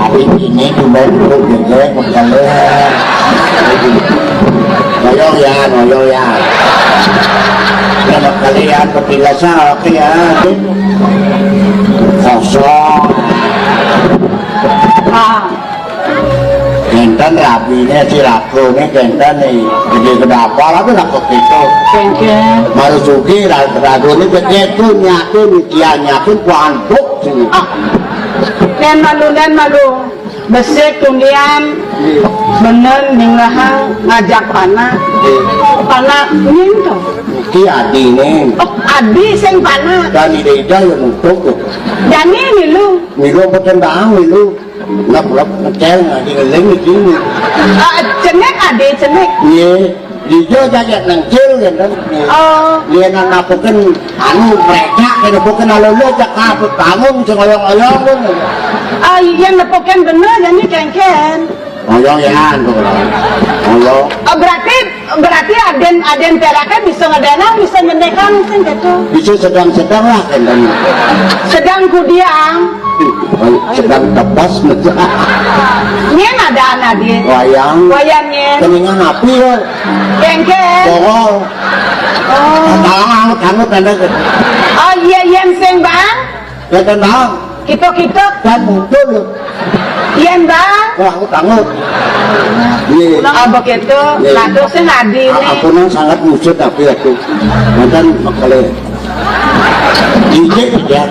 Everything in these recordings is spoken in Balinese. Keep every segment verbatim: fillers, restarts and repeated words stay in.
Hari ini cuma duduk juga, makan. Ngoyong ya, ngoyong ya. Ya, makan ya, ketiga sahak ya. Kosong. Ah. Kenten rabine si ragu ne kenten ne. Gede kedapal apa nak begitu. Kenten. Baru sugi ra-, ragu ne begitu nyatu, dia nyatu kuanduk sini. Ah. Nen malu, nen malu. Besik tundian. Iya. Bener ninglahang ngajak pana. Iya. Pana nyinto. Iki adine. Oh, adi sing pana. Dan ide-ide yang untuk. Jani milu. Milu apa tendang milu. Lep-lep ngecel, nggak dieleng, gitu. Ah, cenik, ade, cenik. Iya, hijau jagat nengcil, gitu. Oh. Dia nang napukin, anu, mereka, gitu, bukan alolo, cakap, bangun, sing oyong-oyong, gitu. Ah, iya, nepukin bener, jadi kengken. Oyong ya, anu, oyong. Oh, berarti, berarti aden, aden peraka bisa ngedenang, bisa ngendekang, sing gitu. Bisa sedang-sedang lah, gitu. Sedang kudiang. Sedang tepas. Nyén ada anak dia. Wayang. Wayang nyén. Keningan api ya. Kengken. Bongol. Oh. Talang angut-angut ada. Oh iya, iya, sing bang. Ya tenang. Kita-kita. Dan muncul. Iya bang. Wah, angut-angut. Iya. Oh begitu. Iya. Lalu sing adi nih. Aku nang sangat wujud tapi aku. Mantan makale. Dijek ya.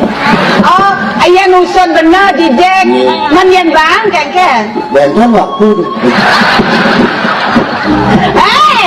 Oh, iya nusun bener dijek. Iya. Men yen bang kengken. Bentar waktu. Hei.